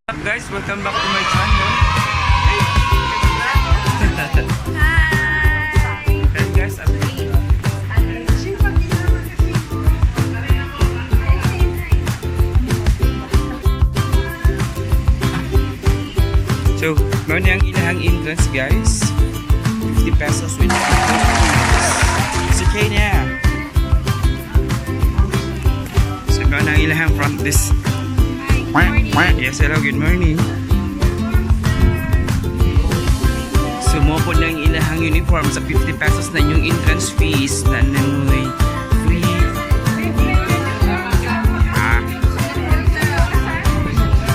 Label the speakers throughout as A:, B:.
A: Up, guys? Welcome back to my channel.
B: Hi!
A: And guys, I'm So, mao ni ang ilahang entrance, guys. 50 pesos with 50. It's okay na. So, mao na ang ilahang front this. Yes, hello, good morning. So, mao po na ang ilahang uniform sa 50 pesos na inyong entrance fees na namoy free. Ah.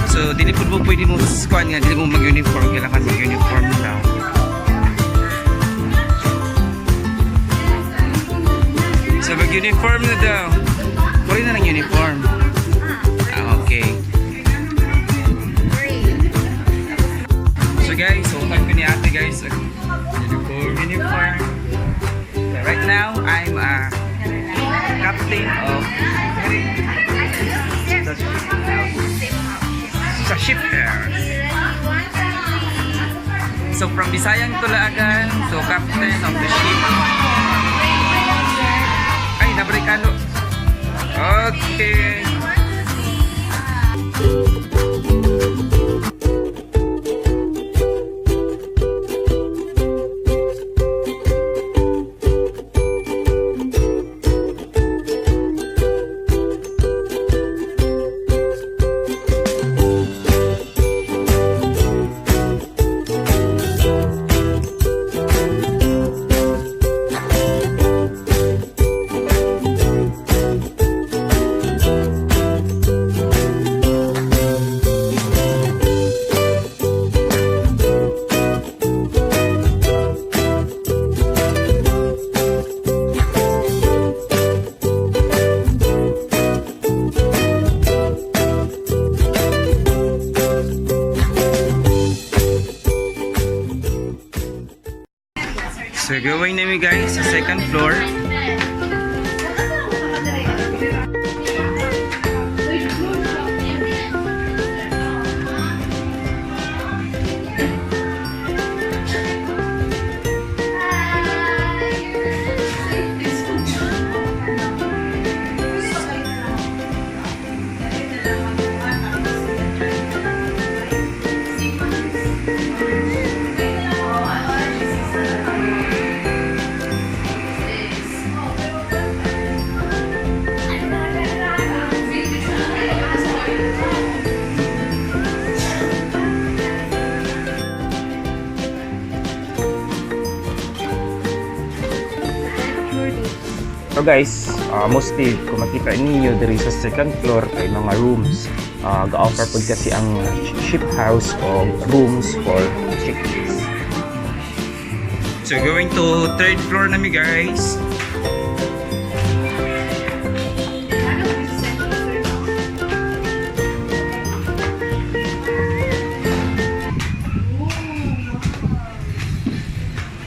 A: So, dili po mo pwede mo kuan nga, dili mo mag-uniform, kailangan mag-uniform daw. So, mag-uniform na daw. Pwede na lang uniform. Ah, okay. So guys, so ko ni ate, guys. Uniform. Uniform. So, right now, I'm a captain of the sa ship there. So from Bisayang to Laagan, so captain of the ship. Ay, nabrikano. Okay. So going na mi, guys, sa second floor. So guys, mostly kung makita ninyo diri sa second floor kay mga rooms. Ga-offer pud kasi ang ship house og rooms for chicks. So going to third floor na mi, guys.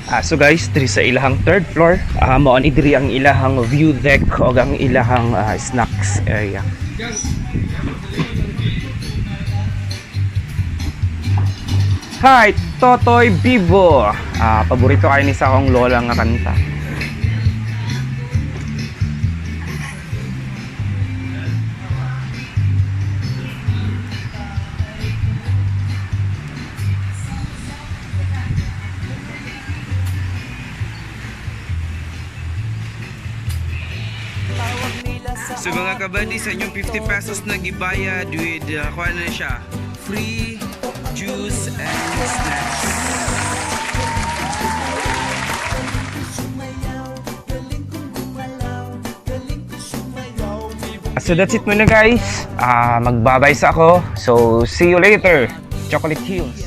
A: Ah, so guys, diri sa ilahang third floor, mao ni diri ang ilahang view deck o ang ilahang snacks area. Hi, Totoy Bibo. Ah, paborito kayo ni sa akong lola nga kanta. So mga kabady, sa inyong 50 pesos na gibayad with kuha na siya, free juice and snacks. So that's it muna, guys. Ah, magbabay sa ako. So see you later. Chocolate Hills.